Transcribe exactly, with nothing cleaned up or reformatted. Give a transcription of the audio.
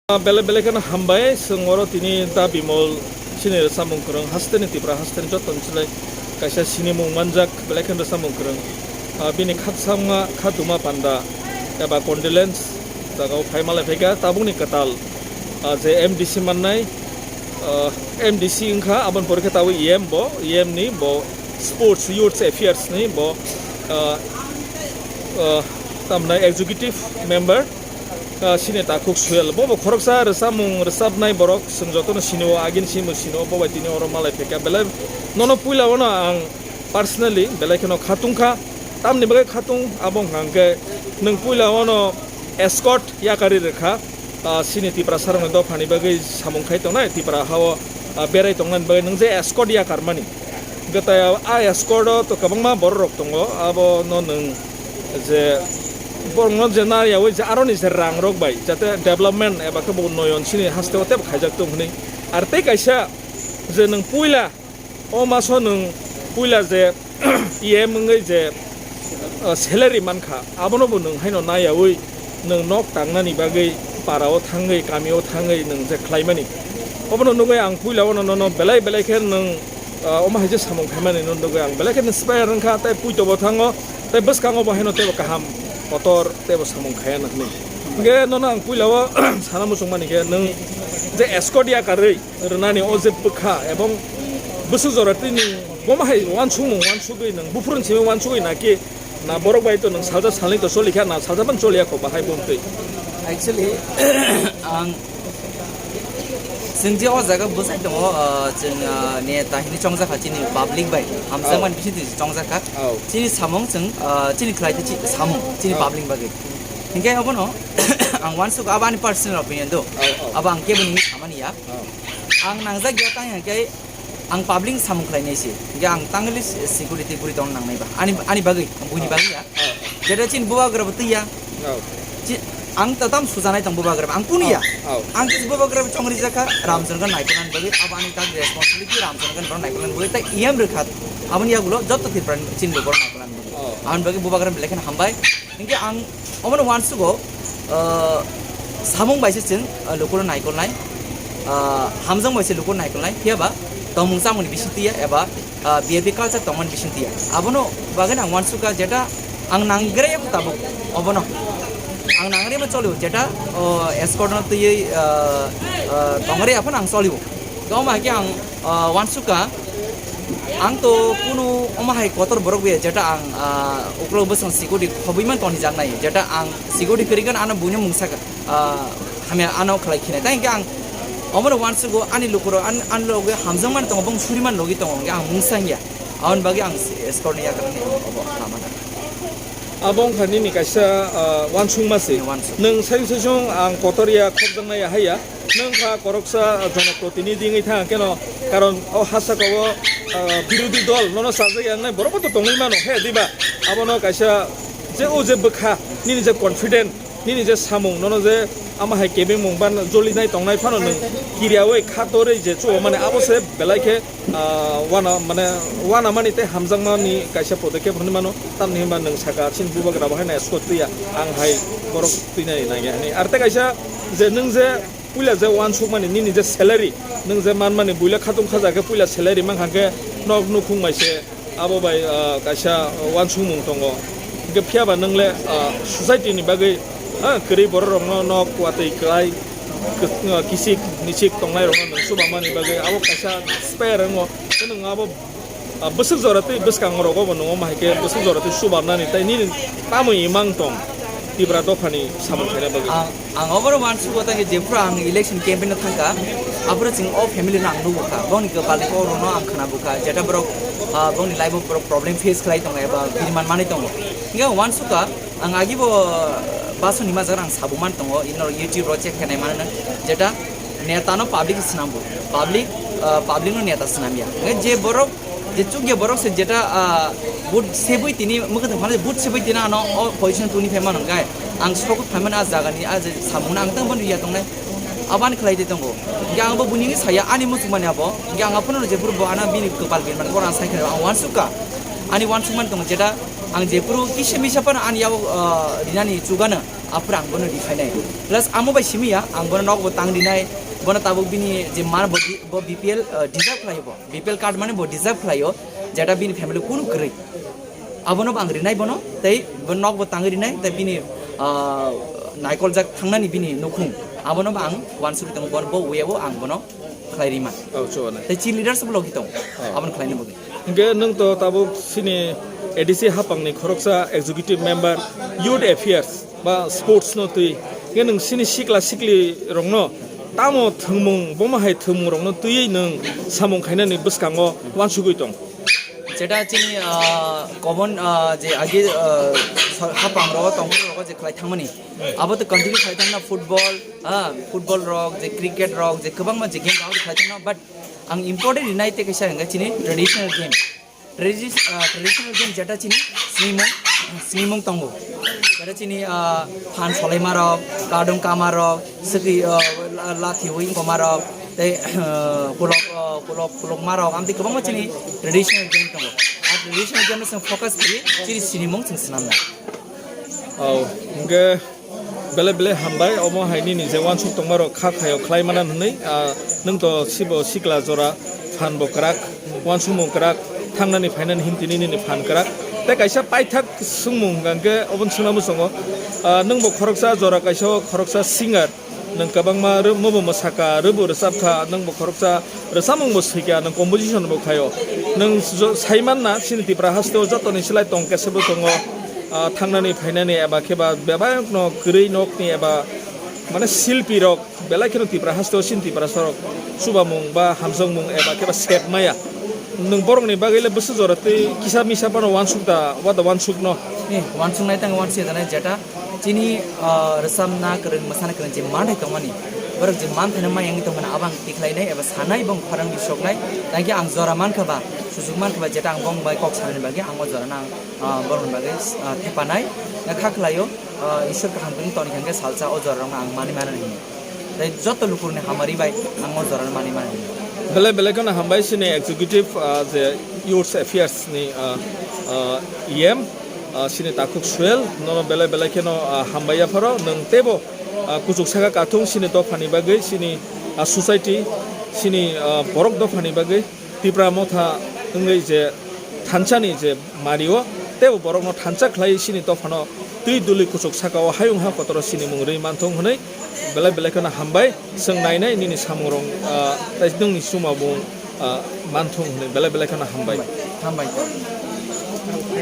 Ah, belai belai kheno hambai, chwng oro tini Da Bimol chini rwchapmung kwrwng hasteni, Tipra hasteni joto ni silai kaisa sinimung manjak, belai kheno rwchapmung kwrwng. Ah, bini khakchangma kha duma panda eba condolence jaga o phai malai phaikha, tabukni kwtal, ah, je M D C mannai, ah, M D C wngkha, aboni pore khe tabuk E M bo, E M ni bo Sports Youth Affairs ni bo, ah, ah, tamni executive member, ah, sini takhuk Suel. Bo bo khoroksa rwchapmung rwchapnai borok, chwng jotono sini o, agini simi sini o, bo bai tini oro malai phaikha. Belai nono puila ono ang personally belai kheno khatung kha. Tamni bagwi khatung, abo hwnkha hwnkhe nwng puila ono escort yakarwi rwkha. Ah, sini Tiprasa rokni dophani bagwi samung khai tongnai, Tipra hao, ah, berai tongnani bagwi nwng je escort yakarmani. Hwnkhe tai a, a escort o to kwbangma borok rok tongo, abo no nwng je borok no je nariyaui je aroni je rang rok bai jate development eba khe bo unnoyon sini haste o tebo khaijak tong hwnwi. Ar tei kaisa je nwng puila o maso nwng puila je E M wngwi je, uh, salary mankha, abono bo nwng haino naiyaui nwng nok tangnani bagwi para o thangwi, kami o thangwi nwng je khlaimani. Obono nugwi ang puila o nono belai belai khe nwng, uh, omo hai je samung khaimani no nugwi ang belai khe inspire wngkha, tei puito bo thango, tei bwskango bo haino teibo kaham kotor teibo samung khaiya hwnwi. Hwnkhe nono ang puila o sana muchungmani khe nwng je escort yakarwi rwnani o je bwkha ebong bwswk jora twi nwng bomo hai uansukmung uansugwi nwng buphuruni simi uansugwi na ki na borok bai to nwng salsa salnwi to choli kha na salsa phano choliya kho bahai bumtwi? Actually, ang chwng je o jaga bwsai tongo, ah, chwng, ah, neta hinwi chongjak kha chini public bai, hamjakmani bisingtwi chongjak kha. Oh. Chini samung chwng, ah, chini khlai khe chi-, samung chini Oh. public bagwi. Hinkhe obono ang uansuk abo ani personal opinion do. Oh, oh. Abo ang kebo nini samani ya. Oh. Ang nangjak ya tang hinkhe ang public samung khlainai se. Hinkhe ang tangli se-, security guri tong nangnai ba. Ani, ani bagwi, ang buini bagwi ya. Oh. Jeta chini bubagra bo twi ya. Oh. Chi-, ang ta tam sujanai tong bubagra, ang kunu ya. Oh, oh. Ang kis bubagra chongri jakha, Ramchandra naikolani bagwi, abo ani tak responsibility Ramchandra borok naikolani bagwi, ta E M rwkha, aboni yagulo jotto Tripura chini borok naikolani bagwi. Oh. Aboni bagwi bubagra belai kheno hambai. Hinkhe ang omono uansugo, ah, samung bai se chwng, ah, lukurok naikolnai, ah, hamjak bai se lukurok naikolnai, phiya ba tongmung chamungni bisingtwi ya eba, ah, B F B culture tongmani bisingtwi ya. Abono bagwi ang uansukha jeta ang nangre tabuk obono. Ang nangre ma cholio jeta, oh, escort no twiwi, ah, ah, tongre aphano ang cholio. Omo hai khe ang, ah, uansukha, ang to kunu omo hai kotor borok bai, jeta ang, ah, uklok bwswng security khobwi man tonijaknai, jeta ang security kwrwi gana ano buino mungsa, ah, hamya ano khlai khinai. Tai hwnkhe ang omono uansugo ani lukurok an-, ani loge hamjakmani tongo, bong suriman logi tongo, hwnkhe ang mungsa wngya. Aboni bagwi ang escort ni yakarni obo lama nang. Abo wngkha nini kaisa, ah, uansukma se. Ni uansuk. Nwng sai sai song ang kotor ya, khopjaknai ya, hai ya. Nwng kha koroksa, ah, jonoprotinidhi wngwi thang keno, karon o hasakao, ah, birodhi dol nono chajak ya wngnai borok bo to tongwi mano, he, diba? Abono kaisa je o je bwkha, nini je confident, nini je samung, nono je ama hai kebengmung ban jolinai tongnai phano nwng kiriyaui kha torwi je chuo mani abo se belai khe, ah, wana, mane, wanamani tei hamjakmani kaisa podokep hwnwi mano, tamni hwnba nwng saka chini bubagra bo haino escort twiya, ang hai borok twinani nangya hwnwi. Ar tei kaisa je nwng je puila je uansukmani nini je salary, nwng je manmani buila khatung khaja khe puila salary mankha khe nok nukhung bai se abo bai, ah, kaisa uansukmung tongo. Hwnkhe phiya ba nwng le, ah, society ni bagwi, ah, kwrwi borok rokno nok watwi kwlai, k-, ah, kisik misik tongnai rokno nwng chubamani bagwi abo kaisa spare wngo. Tei nwng abo, ah, bwswk jora twi bwskango rogo bo nwng omo hai khe bwswk jora twi chubamnani tei nini tamo imang tong Tipra dophani samung khaina bagwi? Ang, ang obono uansugo tei jephuru ang election campaign o thangkha, aphuru chwng o family no ang nukgo kha, bongni kwpalni kokrokno ang khwnabu kha, jeta borok, ah, bongni life o borok problem face khlai tongo eba bini man manwi tongo. Hingke uansukha, ang agibo, ah, baso ni majra ang sabu man tongo, ino YouTube ro check khainai mano, jeta neta no public swnambu, public, ah, public no neta swnamya. Hingke je borok je chukya borok se jeta, ah, vote sebui tini mwkhwtwng phano vote sebui tini ano o position tuni phai mano hwnkhe ang sokwi phaimani ah jagani ah je samungno ang tangbo nuya tongnai. Abani khlai de tongo. Hwnkhe ang bo buini saya ani muchungmani abo. Hwnkhe ang aphano jephuru bo ano bini kwpal bini mani borok ang sai khe ang uansukha. Ani uansukmani tongo jeta ang jephuru kisa misa phano ani yago, ah, rinani chugano. Aphuru ang bono rikhainai. Plus amo bai simi ya, ang bono nokbo tang rinai, bono tabuk bini je mar bo, bo B P L, uh, deserve khlaio bo. B P L card mane bo deserve khlaio, jeta bini family kunu kwrwi. Abono bo ang rinai bono, tei bo nokbo tang rinai, tei bini, uh, naikoljak thangnani bini nukhung. Abono bo ang uansugwi tongo, bono bo uya bo ang bono khlai rima. Oh, chubanai. Tei chini leaders bo logi tong. Oh. Aboni khlaini bagwi. Hingke nwng to tabuk sini A D C hapangni khoroksa executive member youth affairs ba sports no twi. Hingke nwng sini sikla sikli rokno tamo thwngmung, bomo hai thwngmung rokno twiwi nwng samung khainani bwskango uansugwi tong. Jeta chini, ah, common, ah, je age, ah, sa-, hapang rogo tongphuru rogo je khlai thangmani. Abo to continue khlai thangna football, ah, football rok, je cricket rok, je kwbangma je game rok khlai thangna, but ang important rinai tei kaisa hwnkhe chini traditional game. Tradi-, ah, traditional game jeta chini swimung, swimung tongo. Jeta chini, ah, phan solaima rok, kadung kama rok, swkwi, ah, la-, lathi wi koma rok, tei, ah, kulok, ah, kulok, kulok ma rok, amtwi kwbangma chini traditional game tongo. Ah, traditional game no chwng focus khawi chini swimung chwng swnamnai. Oh, hingke belai belai hambai, omo hai nini je uansuk tongma rok kha khayo khlai mana hwnwi, ah, nwng to sibo sikla jora phan bo kwrak, uansukmung kwrak, thangnani phainani himtini nini phan kwrak. Tei kaisa paithak swngmung hwnkha hwnkhe obo swngna muchungo, ah, nwng bo khoroksa jora kaisa o khoroksa singer, nwng kwbangma rw-, mubo mwsakha, rwbo rwchapkha, nwng bo khoroksa rwchapmung bo swikha, nwng composition bo khaio. Nwng jo-, saimanna chini Tipra hasteo jotoni slai tong kesebo tongo, ah, thangnani phainani eba khe ba bebak no kwrwi nokni eba mane silpi rok belai kheno Tipra hasteo chini Tiprasa rok chubamung ba hamjakmung eba khe ba sep maya. Nwng borokni bagwi le bwswk jora tei kisa misa phano uansuk da, wa da uansuk no? Ni uansuk nai tang uansuk ya da nai jeta chini, ah, rwchapna kwrwng, mwsana kwrwng je manthai tongmani, borok je manthaino maya wngwi tongmani abo ang tikhlainai eba sanai, bong khorang bisoknai, tangkhe ang jora mankha ba, sujuk mankha ba, jeta ang bong bai kok sanani bagwi ang o jorano ang, ah, borokni bagwi, ah, thepanai, kha khlaio, ah, Ishwar kaham kwrwng toni hwnkhe salsa o jorarokno ang manwi mano hinwi. Tei joto lukurokni hamari bai ang o jorano manwi mano hinwi. Belai belai kheno hambai chini executive, ah, je youth affairs ni, ah, ah, E M, ah, chini takhuk Suel, nono belai belai kheno, ah, hambai yapharo nwng teibo, ah, kuchuk saka kathung chini dophani bagwi, chini, ah, society, chini, ah, borok dophani bagwi. Tipra motha wngwi je thansa ni je mario, teibo borokno thansa khlai chini dophano twi duli kuchuk saka o hayung ha kotoro chini mung rwi manthung hwnwi belai belai kheno hambai. Chwng nainai nini samung rok, ah, tei nwngni chuma bung, ah, manthung hwnwi belai belai kheno hambai. Hambai.